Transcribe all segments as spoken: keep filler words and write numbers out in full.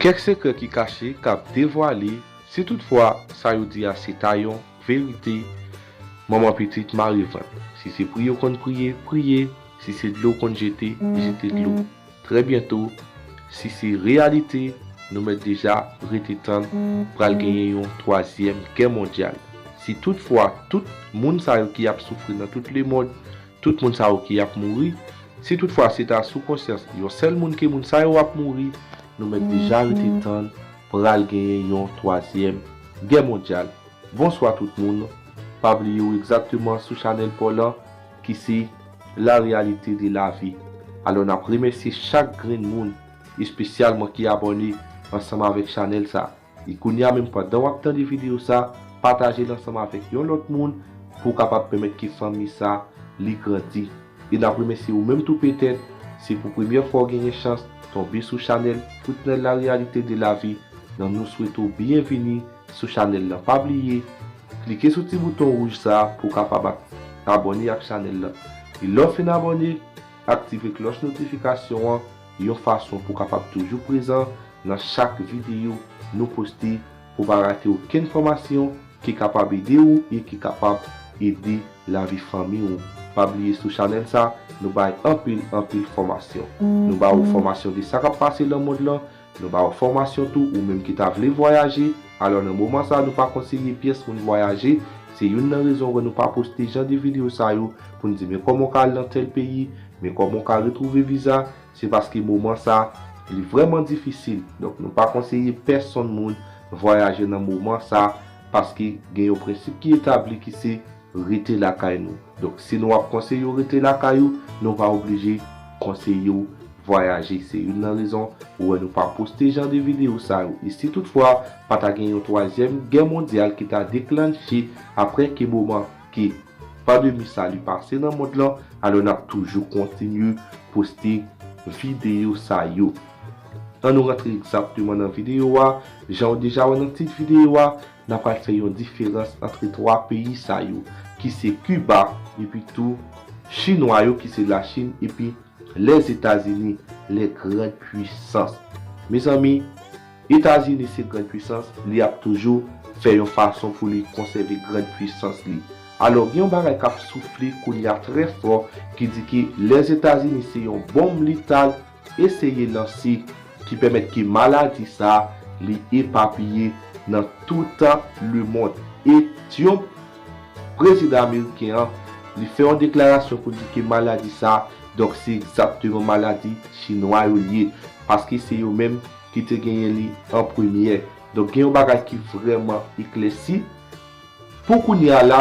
Kèk sekrè ki kache k ap devwale. Si toutfwa sa yo di a se ta yon verite, manman pitit mare vant. Si se priye w konn priye, priye. Si se dlo w konn jete, jete dlo. Trè byento, si se reyalite, nou mèt deja rete tann, pral genyen yon twazyèm gè mondyal. Si toutfwa tout moun sa yo ki ap soufri nan tout lemonn, tout moun sa yo ki ap mouri, si toutfwa se ta sou konsyans yon sèl moun ke moun sa yo ap mouri, nou mèt deja rete tann, pral genyen yon twazyèm gè mondyal. Bonswa tout moun. Pa bliye w egzakteman sou chanèl pa w lan ki se La Réalité de la Vie. Alò n ap remèsye chak grenn moun, espesyalman ki abòne ansanm avèk chanèl sa. E kounye a menm pandan w ap tande videyo sa, pataje l ansanm avèk yon lòt moun pou w kapab pèmèt ke fanmi sa li grandi. E n ap remèsye ou menm tou petèt, se pou premyè fwa w genyen chans tonbe sou chanèl Foutnèl La Réalité de la Vie, donk nou swete w byenvini sou chanèl lan. Pa bliye, klike sou ti bouton wouj sa pou w kapab ak- abòne ak chanèl lan. E lè w fin abòne, aktive klòch notifikasyon an yon fason pou w kapab toujou prezan nan chak videyo nou poste pou w pa rate okenn fòmasyon ki kapab ede ou e ki kapab ede lavi fanmi w. Pa bliye sou chanèl sa, nou bay anpil, anpil fòmasyon. Nou ba ou fòmasyon de sa k ap pase nan mond lan, nou ba ou fòmasyon tou, ou menm ki ta vle vwayaje. Alò nan moman sa, nou pa konseye pyès moun vwayaje. Se youn nan rezon wè nou pa poste jan de videyo sa yo pou n di men kòman w ka al nan tèl peyi, men kòman w ka retwouve viza. Se paske moman sa, li vrèman difisil. Donk nou pa konseye pèsonn moun vwayaje nan moman sa, paske gen yon prensip ki etabli ki se rete lakay nou. Donk si nou ap konseye w rete lakay ou, nou pa oblije konseye w vwayaje. Se youn nan rezon ou wè nou pa poste jan de videyo sa yo. E si toutfwa pa ta gen yon twazyèm gè mondyal ki ta deklanche apre ke moman ke pandemi sa li pase nan mond lan, alò n ap toujou kontinye poste videyo sa yo. Ann nou rantre egzakteman nan videyo a. Jan w deja wè nan tit videyo a, n ap pral fè yon diferans antre twa peyi sa yo, ki se Kiba, epi tou Chinwa yo, ki se Lachin, epi Lèzetazini, les grandes puissances. Mezanmi, Etazini se grann pwisans, li ap toujou fè yon fason pou li konsève grann pwisans li. Alò, gen yon bagay k ap soufle kounye a trè fò ki di ke Lèzetazini se yon bonm li t al eseye lanse ki pèmèt ke maladi sa a li epapiye nan tout lemonn. E Trump, prezidan ameriken an, li fè yon deklarasyon pou di ke maladi sa a, donk, se egzakteman maladi chinwa yo li ye, paske se yo menm ki te genyen li an premyè. Donk, gen yon bagay ki vrèman eklèsi. Pou kounye a la,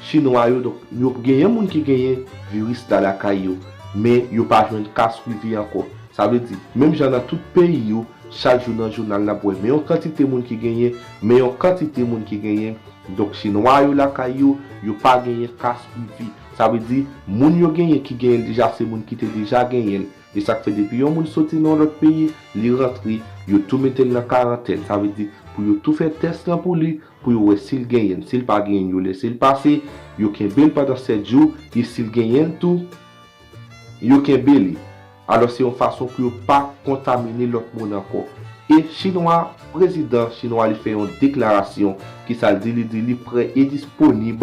chinwa yo, donk, yo genyen moun ki genyen viris la lakay yo, men yo pa jwenn ka swivi ankò. Sa vle di, menm jan nan tout peyi yo, chak jou nan jounal n ap wè, men yon kantite moun ki genyen, men yon kantite moun ki genyen. Donk, chinwa yo lakay yo, yo pa genyen ka swivi. Sa vle di, moun yo genyen ki genyen l deja, se moun ki te deja genyen l. E sa k fè depi yon moun soti nan yon lòt peyi, li rantre, yo tou mete l nan karantèn. Sa vle di, pou yo tou fè tès lan pou li, pou yo wè si l genyen l. Si l pa genyen l, yo lese l pase, yo kenbe l pandan sèt jou, e si l genyen l tou, yo kenbe li. Alò, se yon fason pou yo pa kontamine lòt moun ankò. E chinwa, prezidan chinwa, li fè yon deklarasyon, ki sa l di, li di li prè e disponib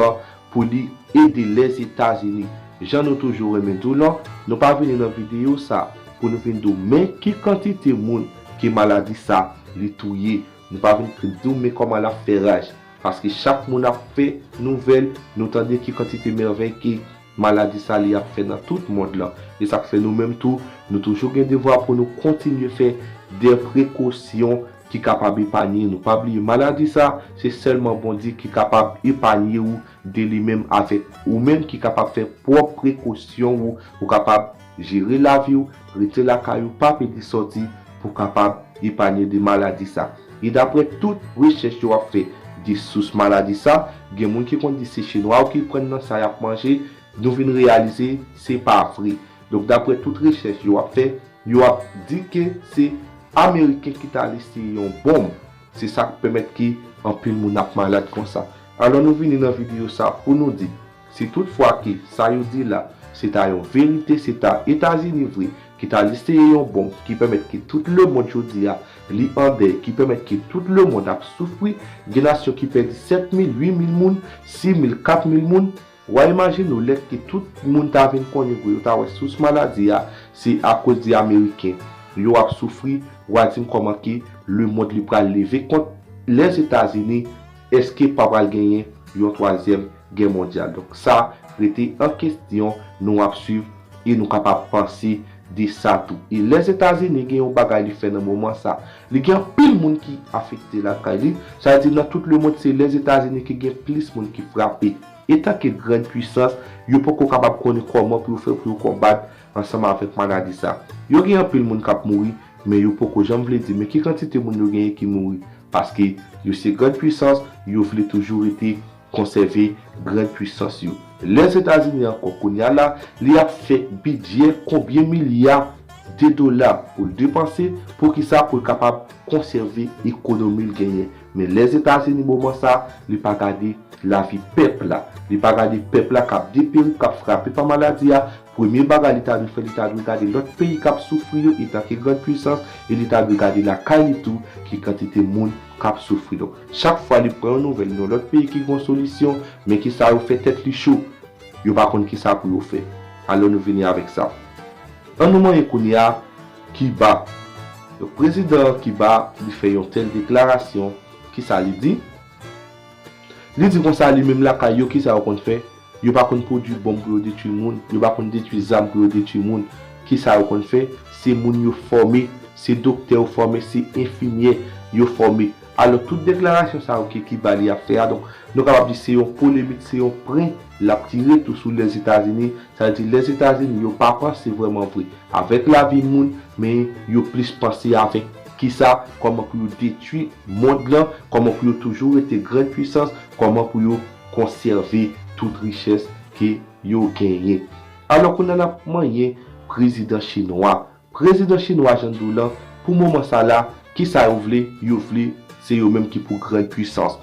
pou li ede Lèzetazini. Jan nou toujou renmen di w lan, nou pa vini nan videyo sa pou nou vin di w men ki kantite moun ke maladi sa li touye. Nou pa vin di w men kòman l ap fè raj. Paske chak moun ap fè nouvèl, nou tande ki kantite mèvèy ke maladi sa li ap fè nan tout mond lan. E sa k fè nou menm tou, nou toujou gen devwa pou nou kontinye fè de prekosyon ki kapab epanye nou. Pa bliye, maladi sa, se sèlman Bondye ki kapab epanye ou de li menm avèk ou menm ki kapab fè pwòp prekosyon ou, ou kapab jere lavi w, rete lakay ou, pa pede sòti pou kapab epanye de maladi sa. E daprè tout rechèch yo ap fè de sous maladi sa, gen moun ki konn di se chinwa yo ki pran nan sa y ap manje, nou vin reyalize se pa vre. Donk, daprè tout rechèch yo ap fè, yo ap di ke se Ameriken ki t al eseye yon bonm. Se sa k pèmèt ke anpil moun ap malad konsa. Alò, nou vini nan videyo sa pou nou di, si toutfwa ke sa yo di la, se ta yon verite, se ta Etazini vre ki ta eseye yon bonm ki pèmèt ke tout lemonn jodi a li an dèy, ki pèmèt ke tout lemonn ap soufri, gen nasyon ki pèdi sèt mil, uit mil moun, sis mil, kat mil moun, w a imajine w lè ke tout moun ta vin konnen vre, yo ta wè sous maladi a, se akoz de Ameriken. Yo ap soufri, w a di m kòman ke lemonn li pral leve kont Lèzetazini, èske pa pral genyen yon twazyèm gè mondyal? Donk sa rete an kesyon, nou ap swiv e nou kapab panse de sa tou. E Lèzetazini gen yon bagay li fè nan moman sa. Li gen anpil moun ki afekte lakay li. Sa vle di nan tout lemonn se Lèzetazini ki gen plis moun ki frape. Etanke grann pwisans, yo poko kapab konnen kòman pou yo fè pou yo konbat ansanm avèk maladi sa. Yo gen anpil moun k ap mouri, men yo poko janm vle di men ki kantite moun yo genyen ki mouri. Paske yo se grann pwisans, yo vle toujou rete konsève grann pwisans yo. Lèzetazini ankò kounye a la, li ap fè bidjè konbyen milya de dola pou l depanse, poukisa pou l kapab konsève ekonomi l genyen. Men Lèzetazini moman sa, li pa gade lavi pèp la. Li pa gade pèp la k ap deperi, k ap frape pa maladi a. Premye bagay li ta dwe fè, li ta dwe gade lòt peyi k ap soufri yo etanke grann pwisans, e li ta dwe gade lakay li tou ki kantite moun k ap soufri. Donk, chak fwa li pran yon nouvèl nan lòt peyi ki gen yon solisyon, men kisa yo fè tèt li cho. Yo pa konn kisa pou yo fè. Alò nou vini avèk sa. An nou manyen kounye a Kiba. Donk, prezidan Kiba, li fè yon tèl deklarasyon, kisa li di? Li di konsa, li menm lakay yo, kisa yo konn fè? Yo pa konn pwodui bonm pou yo detwi moun, yo pa konn detwi zam pou yo detwi moun. Kisa yo konn fè? Se moun yo fòme, se doktè yo fòme, se enfimyè yo fòme. Alò, tout deklarasyon sa yo ke Kiba li ap fè a, donk, nou kapab di se yon polemik, se yon pwen l ap tire tou sou Lèzetazini. Sa vle di Lèzetazini, yo pa panse vrèman vre avèk lavi moun, men yo plis panse avèk kisa, kòman pou yo detwi mond lan, kòman pou yo toujou rete grann pwisans, kòman pou yo konsève tout richès ke yo genyen. Alò, kounye a n ap manyen prezidan chinwa. Prezidan chinwa, jan n di w lan, pou moman sa la, kisa yo vle? Yo vle, se yo menm ki pou grann pwisans.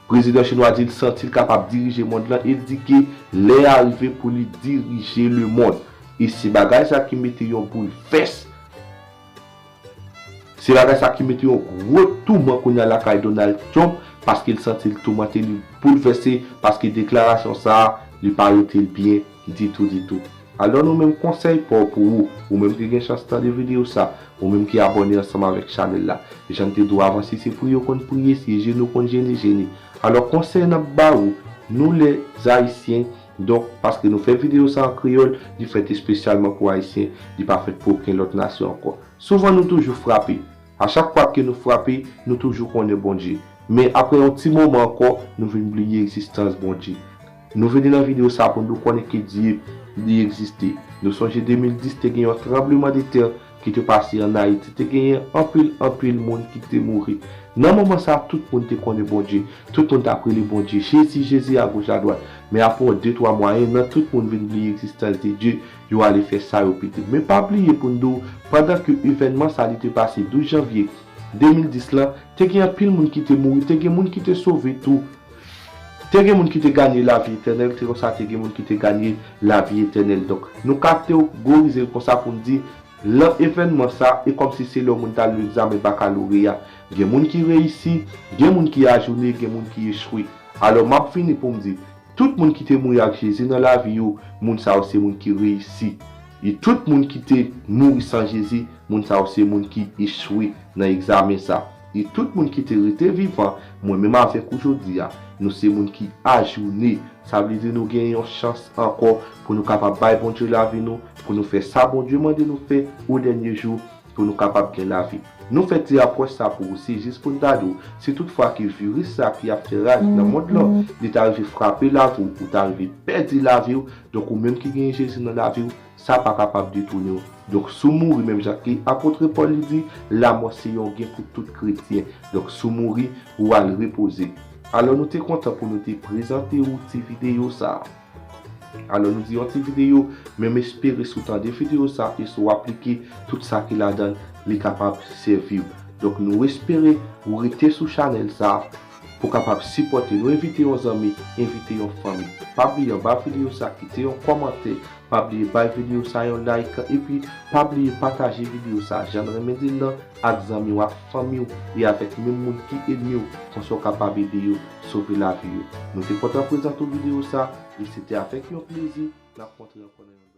Prezidan chinwa di l santi l kapab dirije mond lan e l di ke lè a rive pou li dirije lemonn. E se bagay sa ki mete yon boulvès. Se bagay sa ki mete yon gwo touman kounye a lakay Donald Trump, paske l santi l toumante, li boulvèse, paske deklarasyon sa a, li pa rete l byen ditou, ditou. Alò nou menm konsèy pa w pou ou, ou menm ki gen chans tande videyo sa, ou menm ki abòne ansanm avèk chanèl la. Jan n te di w avan, si se priye w konn priye, si se jene w konn jene, jene. Alò konsèy n ap ba ou, nou lèzayisyen, donk, paske nou fè videyo sa an kreyòl, li fèt espesyalman pou ayisyen, li pa fèt pou okenn lòt nasyon ankò. Souvan nou toujou frape. A chak fwa ke nou frape, nou toujou konnen Bondye. Men apre yon ti moman ankò, nou vin bliye egzistans Bondye. Nou vini nan videyo sa pou nou konnen ke Dye li egziste. Nou sonje de mil dis te gen yon tranbleman de tè ki te pase ann Ayiti. Te genyen anpil, anpil moun ki te mouri. Nan moman sa, tout moun te konnen Bondye. Tout moun t ap rele Bondye, Jezi, Jezi, agoch, adwat. Men apre yon de, twa mwa, en an, tout moun vin bliye egzistans de Dye, yo ale fè sa yo pete. Men pa bliye pou n di w, pandan ke evènman sa li te pase douz janvye de mil dis lan, te gen anpil moun ki te mouri, te gen moun ki te sove tou. Te gen moun ki te ganye lavi etènèl, te konsa te gen moun ki te ganye lavi etènèl. Donk, nou kategorize l konsa pou n di, lan evènman sa, e kòmsi se lè yon moun t al nan egzamen bakaloreya. Gen moun ki reyisi, gen moun ki ajounen, gen moun ki echwe. Alò, m ap fini pou m di, tout moun ki te mouri ak Jezi nan lavi yo, moun sa yo se moun ki reyisi. E tout moun ki te mouri san Jezi, moun sa yo se moun ki echwe nan egzamen sa. E tout moun ki te rete vivan, mwen menm avèk ou jodi a, nou se moun ki ajounen. Sa vle di nou gen yon chans ankò pou nou kapab bay Bondye lavi nou, pou nou fè sa Bondye mande nou fè o dènye jou, pou nou kapab gen lavi. Nou fè ti apwòch sa pou ou, se jis pou n ta di w, si toutfwa ke viris sa ki ap fè raj nan mond lan, li ta rive frape lavi w, ou ta rive pèdi lavi w, donk ou menm ki genyen Jezi nan lavi w, sa pa kapab detounen w. Donk, si w mouri, menm jan ke apot Pòl li di, lamò se yon gen pou tout kretyen. Donk, si w mouri, ou al repoze. Alò, nou te kontan pou nou te prezante ou ti videyo sa a. Alò, nou di yon ti videyo, men m espere si w tande videyo sa a e si w aplike tout sa ki ladan l, li kapab sèvi w. Donk, nou espere ou rete sou chanèl sa a. pou w kapab sipòte nou. Envite yon zanmi, envite yon fanmi. Pa bliye anba videyo sa, kite yon kòmantè. Pa bliye bay videyo sa yon like, epi pa bliye pataje videyo sa, jan n renmen di l lan, ak zanmi w, ak fanmi w, e avèk menm moun ki ènmi w, konsa w kapab ede yo sove lavi yo. Nou te kontan prezante w videyo sa, e se te avèk yon plezi n ap kontre ankò nan yon